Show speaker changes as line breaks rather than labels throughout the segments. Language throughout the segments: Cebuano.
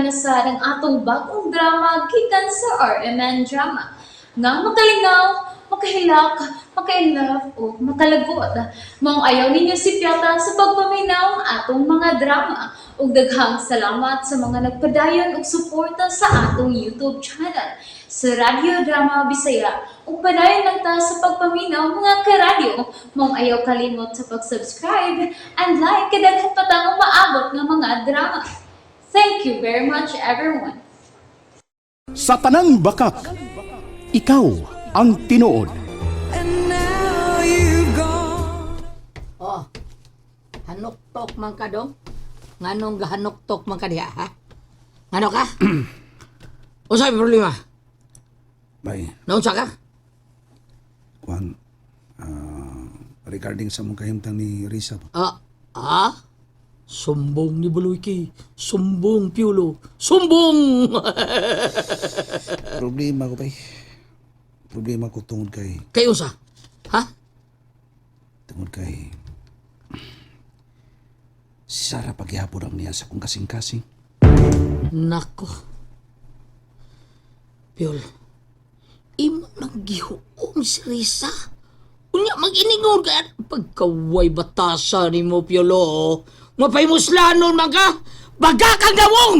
na sa ang atong bagong drama gikan sa RMN Drama. Nga makalingaw, makahilak, maka-inlove o makalagot. Maong ayaw ninyo sipyata sa pagpaminaw ang atong mga drama. Ug daghang salamat sa mga nagpadayon og suporta sa atong YouTube channel sa Radyo Drama Bisaya. Ug padayon lang ta sa pagpaminaw, mga karadyo. Maong ayaw kalimot sa pag-subscribe and like kay daghan pa tang umaabot nga mga drama. Thank you very much, everyone.
Sa tanang bakak, ikaw ang tinuod.
And now you've gone.
Oh. Hanuktok man ka dong. Nganong gahanuktok man ka diha, ha? Ngano ka? Unsa may problema?
Bay,
Naunsa ka?
kuan, regarding sa mong kahimtang ni Risa ba?
Ah, ah? Sumbong ni Buluyki. Sumbong, Piolo. Sumbong!
Problema ko, bay. Problema ko tungod kay
Kay unsa? Ha?
tungod kay si Sarah paghihapon ang niya sa kong kasing-kasing.
Nako. Piol, imo nang gihuom si Risa. Unya, mag-iningod ka. Pagkaway batasa ni mo, Piolo. Mapaymuslanon man ka. Baga kang gawong!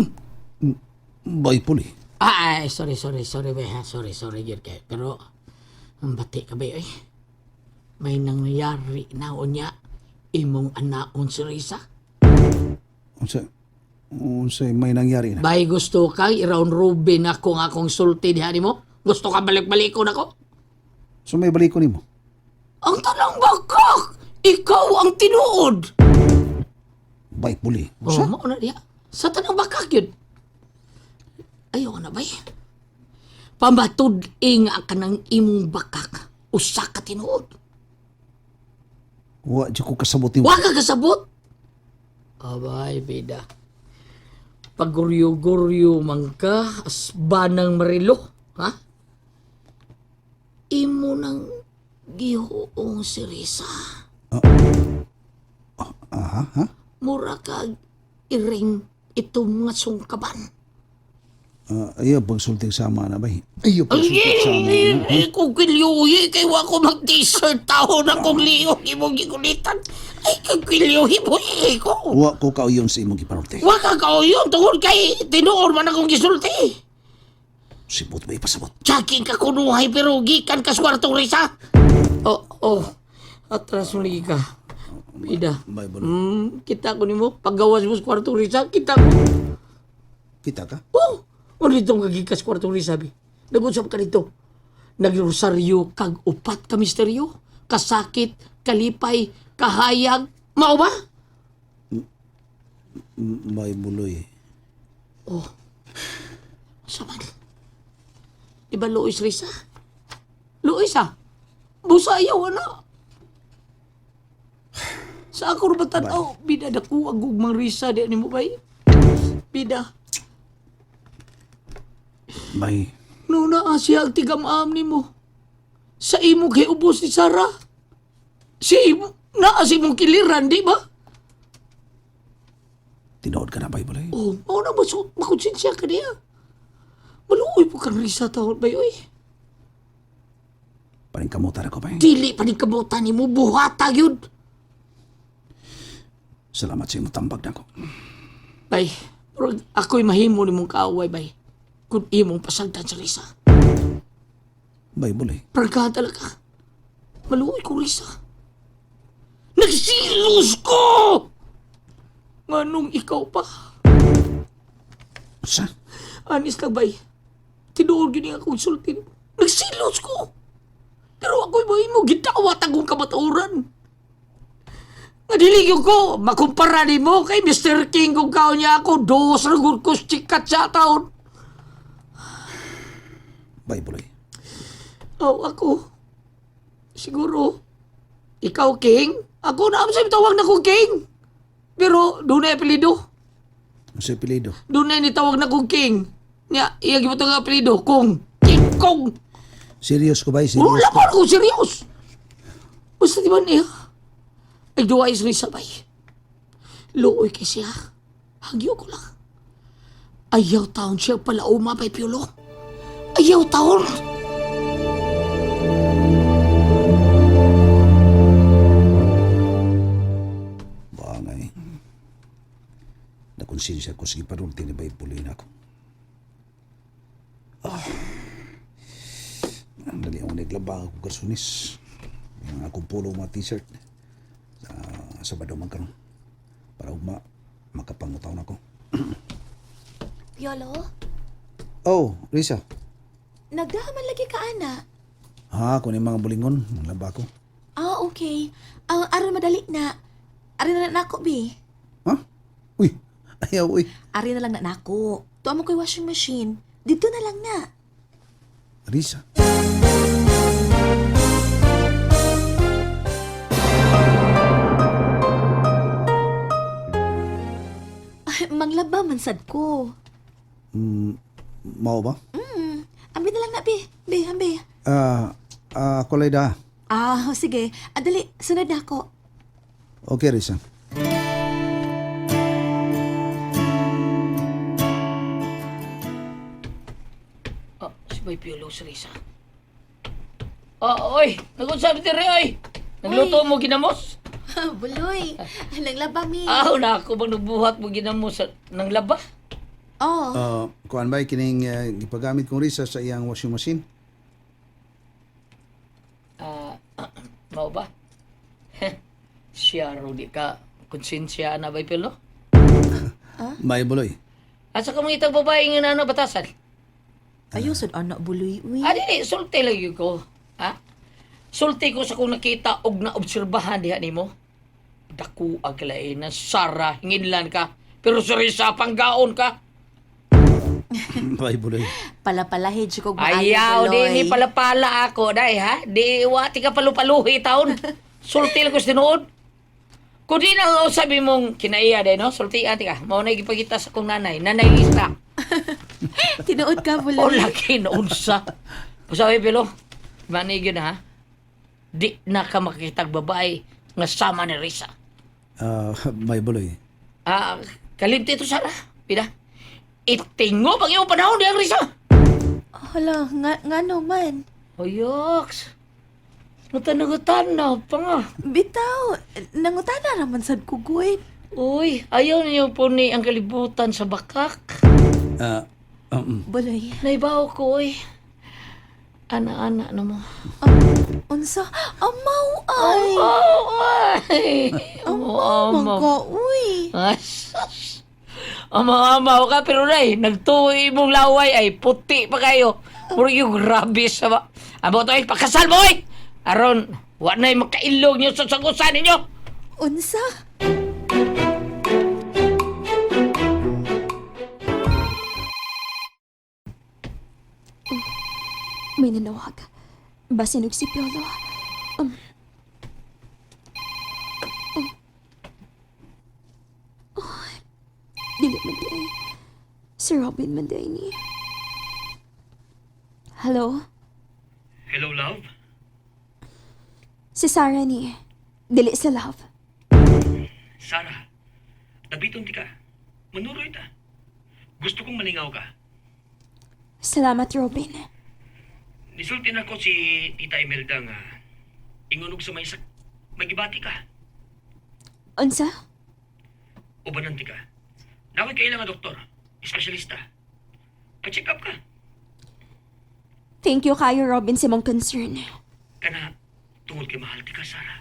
Bay, puli.
Ah, ay, sorry, sorry, sorry, bay, ha? Sorry, sorry, gyud kay. Pero, ang bati ka, bay, ay. May nangyari na, unya, imong anaon si Risa.
Unsa may nangyari na?
Bay, gusto ka, i-round robin ako nga akong sulti diha nimo? Gusto ka balik-balikon ako?
So may balik ko nimo.
Ang tanang bakak! Ikaw ang tinuod!
Bay, puli.
Oh,
Unsa?
mao na diha. Sa tanang bakak yun. Ayaw na, bay. Pamatud-ing ka ng imong bakak. Usa ka tinuod.
Wa jud ko kasabot nimo.
Wa ka kasabot. Abay, bida. Paguryo-guryo man ka, asbanang marilo. Ha? Imo nang gihuong si Risa.
Aha, ha?
Mura kag iring itong mga sungkaban.
Ah, ayaw pagsulting sama na, bay. Ayaw pagsulting sama na.
Ay, kung kilyuhi, kay wa ko mag-t-shirt taon akong liyog imong gikulitan. Ay, kung kilyuhi mo, eh, ko.
Wa ko kauyon sa imong gipanulte.
Wa ka kauyon tungod kay tinuor man akong gisulti.
Sibot bay, pasabot.
Tsaking ka kunuhay pero gikan ka swartong Risa. Oh, oh. Atras mo lagi ka. Bida.
Bay, puli.
Kita ko nimo paggawas mo sa kwartong Risa, kita ko.
Kita ka?
Oh, ano itong kagikas kwartong Risa, bi? Nag-usap ka dito. Nagrosaryo kag upat ka misteryo, kasakit, kalipay, kahayag. Mao ba?
Bay, buloy.
Oh. Saman. Di ba Luis Risa? Luis ah. Busa ayaw ana. Sa ako ra ba tanaw, bida dako ang gugmang Risa di nimo bay. Bida.
Bay,
No na ah, siya ang tigam-am nimo. Sa imo kay ubos ni Sarah. Sa imo naa sa imong kiliran, di ba?
Tinuod ka na, bay, buloy.
Oh, mao na ba so, makonsensya ka niya. Maluoy po kang Risa taon bay oy.
Paningkamutan ako, bay.
Dili pa ni kabutan nimo buhata gyud.
Salamat sa imong tambag nako.
Bay, murag ako'y mahimo nimong kaaway bay. Kung imong pasagdan sa Risa.
Bay, buloy.
Pragka talaga. Maluoy ko Risa. Nagsilos ko! Nganong ikaw pa?
Sa?
Anis lang bay. Tinuod yun yung akong sulti. Nagsilos ko! Pero ako'y mahimo gitawat akong kamatuoran. Nga dili gyud ko, makumpara nimo kay Mr. King kung kaon niya ako, dos ra gud ko sikat sa taon.
Bay, buloy.
Oh, ako. Siguro, ikaw King? Ako na ang tawag na ko King. Pero doon na apelido.
Sa apelyido.
Doon na nitawag na kong King. Nya, iya gyud ang apelido Kong. King Kong.
Serious ko, bay? Serious
Wala
ko.
pa ako serious. Basta di ba niya? Ay, duwa is Risa, bay. Luoy kay siya. Hagyo ko lang. Ayaw taon siya palauma, Bay Piolo. Ayaw taon!
Bangay. Nakonsensya ko sige parulti ni Bay Buloy na ako. Ah. Ang dali akong naglaba ako garsonis. Yung akong polo mga t-shirt. Sa Sabado man karon. Para ugma makapangutaw na ko.
Piolo,
Oh, Risa.
nagdahaman lagi ka, ana.
Ha, kung yung mga bulingon, manglaba ko.
Ah, okay. Ang aron madali na. Ari na lang nako, bi.
Ha? Uy, ayaw, uy.
Ari na lang na nako. Tuwa mo ko'y washing machine. Dito na lang na.
Risa.
Ay, manglaba man sad ko.
Mao ba?
Ambi na lang na, bi. Bi, ambi.
Ah, kulay da.
Ah, sige. Adali, sunod na ako.
Okay, Risa.
Oh, si Bay Piolo, si Risa. Oh, oy! Nag-usap dire, oy! Nagluto mo ginamos?
Buloy, nanglaba mi.
Aw, na ako bang nagbuhat mo ginamos ng laba?
Oh,
Kuan ba kining gipagamit kong Risa sa iyang washing machine?
Ah, mao ba? Siya raw di ka konsensya na Bay Piolo?
May buloy.
Asa ka mga itang babae nga nano batasan?
ayaw sad anak buloy, uy.
Ah, dili, sulti lagi ko. Ha? Sulti ko sa kung nakita og naobserbahan diha nimo. Daku ang kalain na Sara, hinginlan ka. Pero si Risa, panggaon ka.
May buloy.
Palapalahi jud kog maayo,
Ayaw, di
buloy.
ni palapala ako, day ha? Di wati ka palupaluhi taon. Sulti lang ko sa tinuod. Kung di na ako sabi mong kinaiya, day, no? Sultian ti ka. Mao na gipakita sa kong nanay. Nanay Lisa.
Tinuod ka,
O
buloy.
laki noon sa. Sabi, Pilo, manay yun ha. Di na ka makikitag babae nga sama ni Risa.
Ah, may buloy.
Ah, kalimti ito sana. Pila. Itingo pang iyong panahon diyang Risa.
Hala, nga, nga no man.
Oyoks. Matanagutan na pa nga.
Bitaw, nangutana raman sad ko, guy.
Uy, ayaw niyo po ni ang kalibutan sa bakak.
Ah,
Buloy.
Naibaw ko, uy. Ana-ana na mo.
Unsa? Amaw ay.
Oh, ay.
Amaw man ka, uy.
Asas. Amaw-amaw ka, pero nay, nagtuwi mong laway ay puti pa kayo. Puro yung grabe sa ba. Amo to ay, pakasal mo ay! Aron, wa na'y makailog niyo sa sagusan ninyo.
Unsa?
May nanawag. Basinog si Piolo. Oh. Oh, dili man di ay. Si Robin man di ay ni. Hello?
Hello, love.
Si Sarah ni. Dili sa love.
Sarah, nabiton ti ka. Manuroy ta. Gusto kong malingaw ka.
Salamat, Robin.
Nisulti na ko si Tita Imelda nga ingunog sa may sak magibati ka.
Unsa?
Ubanan ti ka. Nakoy kailangan doktor, espesyalista. Pa-check up ka.
Thank you kayo, Robin, sa mong concern.
Kana tungod kay mahal ti ka, Sarah.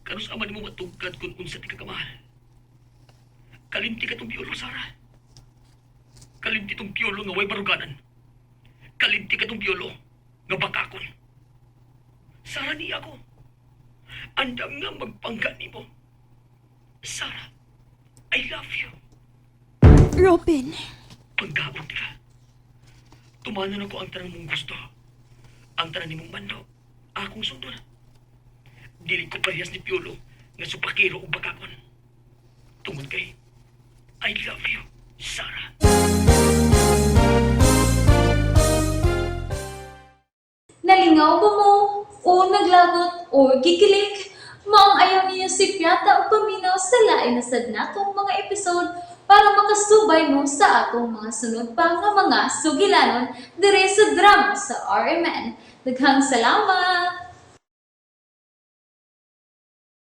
Kanus ama nimo matugkad kung unsa ti ka kamahal. Kalimti ka tong piyolo, Sarah. Kalimti tong piyolo nga way baruganan. Kalimti ka tong piyolo nga bakakon. Sarah ni ako. Andam nga magpangga nimo. Sarah, I love you.
Robin,
Pagkaon ti ka. Tumanan ako ang tanan mong gusto. Ang tanan nimong mando. Akong sundon. Dili ko parehas ni Piolo nga supakiro og bakakon. Tungod kay I love you, Sarah.
Nalingaw ba mo? O naglagot o gikilig? Maong ayaw niyo si Piata o paminaw sa lain na sad natong mga episode. para makasubay mo sa atong mga sunod pa nga mga sugilanon dire sa drama sa RMN. Daghang salamat!